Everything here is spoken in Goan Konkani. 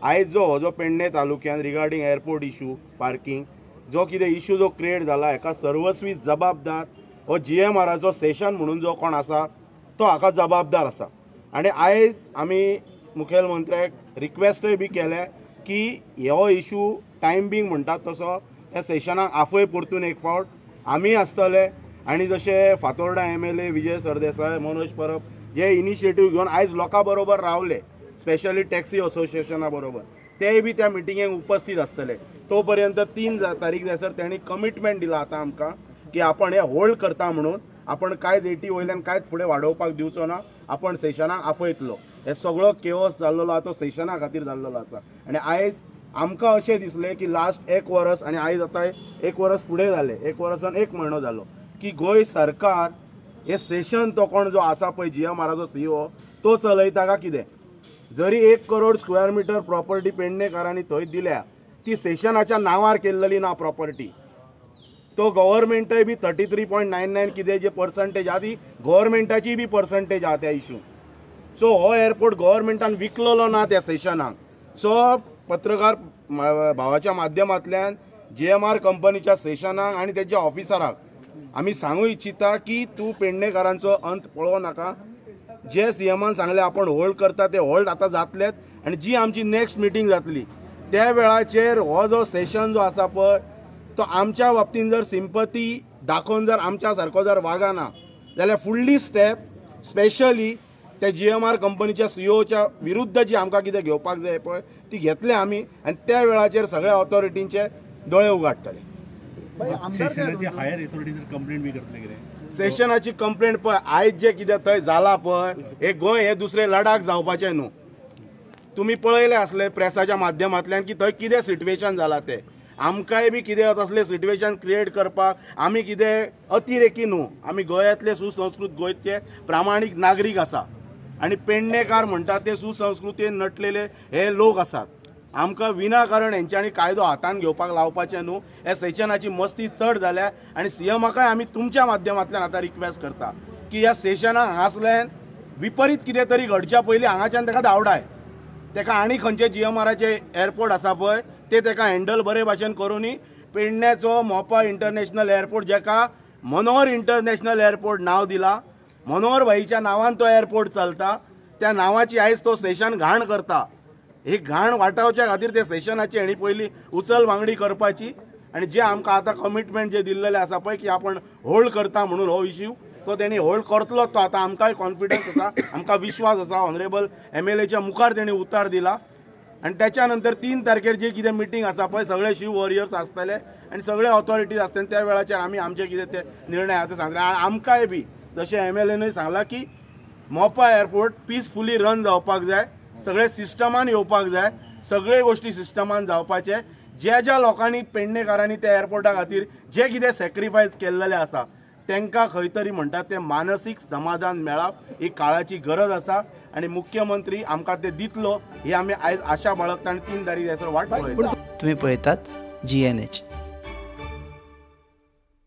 आयज जो हो जो पेडणे तालुक्यान रिगार्डींग एअरपोर्ट इशू पार्किंग जो कितें इशू जो क्रिएट जाला हेका सर्वस्वी जबाबदार हो जीएमआराचो सेशन म्हणून जो कोण आसा तो हाका जबाबदार आसा. आनी आयज आमी मुखेलमंत्र्याक रिक्वेस्टय बी केल्या की हो इशू टायम बींग म्हणटात तसो त्या सेशनाक आफय परतून एक फावट आमी आसतले. आनी जशे Fatorda MLA Vijay Sardesai, Manoj Parab जे इनिशिएटीव घेवन आयज लोकां बरोबर रावले, स्पेशली टॅक्सी असोसिएशना बरोबर, तेय बी त्या मिटिंगेक उपस्थित आसतले. तो पर्यंत 3 तारीख जायसर तेणी कमिटमेंट दिला आतां आमकां की आपण हे होल्ड करता म्हणून, आपण कांयच एटी वयल्यान कांयच फुडें वाडोवपाक दिवचो ना, आपण सेशनाक आफयतलो. हे सगळो केओस जाल्लो आसा तो सेशना खातीर जाल्लो आसा. आनी आयज आमकां अशें दिसलें की लास्ट 1 वर्स आनी आयज आतां 1 वर्स फुडें जालें, 1 वर्सान 1 म्हयनो जालो की गोंय सरकार हे सेशन तो कोण जो आसा पळय जीएमआराचो सीईओ तो चलयता काय कितें. जरी 1 करोड स्क्वेअर मिटर प्रॉपर्टी पेडणेकारांनी थंय दिल्या ती सेशनाच्या नांवार केल्लेली ना प्रॉपर्टी. तो गव्हर्मेंटय बी 33.99 कितें जे पर्संटेज आहा ती गव्हर्मेंटाची बी पर्संटेज आहा त्या इशू. सो हो एअरपोर्ट गव्हर्मेंटान विकलेलो ना त्या सेशनाक. सो पत्रकार भावाच्या माध्यमांतल्यान जीएमआर कंपनीच्या सेशनाक आनी तेच्या ऑफिसराक आमी सांगू इच्छिता की तूं पेडणेकारांचो अंत पळोवं नाका. जे सीएमान सांगलें आपण होल्ड करता ते होल्ड आतां जातलेच आनी जी आमची नेक्स्ट मिटींग जातली त्या वेळाचेर हो जो सेशन जो आसा पळय तो आमच्या बाबतीन जर सिंपती दाखोवन जर आमच्या सारको जर वागना जाल्यार फुडली स्टेप स्पेशली त्या जीएमआर कंपनीच्या सीईओच्या विरुद्ध जी आमकां कितें घेवपाक जाय पळय ती घेतले आमी आनी त्या वेळाचेर सगळ्या ऑथॉरिटींचे दोळे उगाडटले. सेशनाची कंप्लेंट पळय आयज जे कितें थंय जाला पळय हे गोंय हे दुसरे लडाख जावपाचें न्हू. तुमी पळयलें आसलें प्रेसाच्या माध्यमांतल्यान की थंय कितें सिट्युएशन जालां तें. आमकांय बी कितें तसलें सिट्युएशन क्रिएट करपाक आमी कितें अतिरेकी न्हू. आमी गोंयांतले सुसंस्कृत गोंयचे प्रामाणीक नागरीक आसा आनी पेडणेकार म्हणटात ते सुसंस्कृतेन नटलेले हे लोक आसात. आमकां विनाकारण हेंच्यांनी कायदो हातान घेवपाक लावपाचें न्हू. हे सेशनाची मस्ती चड जाल्या आनी सीएमाकय आमी तुमच्या माध्यमांतल्यान आतां रिक्वेस्ट करता की ह्या सेशनाक हांगासल्यान विपरीत कितें तरी घडच्या पयलीं हांगाच्यान ताका धांवडाय. ताका आनी खंयचे जीएमआराचे एअरपोर्ट आसा पळय ते ताका हँडल बरे भाशेन करूनी पेडण्याचो मोपा इंटरनॅशनल एअरपोर्ट जाका मनोहर इंटरनॅशनल एअरपोर्ट नांव दिला, मनोहर भाईच्या नांवान तो एअरपोर्ट चलता, त्या नांवाची आयज तो सेशन घाण करता. ही घाण वाटावच्या खातीर ते सेशनाची हेणी पयलीं उचल बांगडी करपाची आनी जे आमकां आतां कमिटमेंट जे दिल्लेलें आसा पळय की आपण होल्ड करता म्हणून हो इश्यू तो तेणी होल्ड करतलो. तो आतां आमकांय कॉन्फिडन्स आसा, आमकां विश्वास आसा. ऑनरेबल एमएलएच्या मुखार तेणी उतार दिला आनी त्याच्या नंतर 3 तारखेर जी कितें मिटींग आसा पळय सगळे शिव वॉरियर्स आसतले आनी सगळे ऑथॉरिटीज आसतले त्या वेळाचेर आमी आमचे कितें ते निर्णय आतां सांगले. आनी आमकांय बी जशें एमएलएनूय सांगलां की मोपा एअरपोर्ट पिसफुली रन जावपाक जाय, सगळे सिस्टमान येवपाक जाय, सगळे गोष्टी सिस्टमान जावपाचे. ज्या ज्या लोकांनी पेडणेकारांनी त्या एअरपोर्टा खातीर जे कितें सॅक्रिफायस केल्लेलें आसा तांकां खंय तरी म्हणटात तें मानसीक समाधान मेळप ही काळाची गरज आसा आनी मुख्यमंत्री आमकां ते दितलो ही आमी आयज आशा बाळगता आनी 3 तारीख जायसर वाट पळयता. तुमी पळयतात GNH.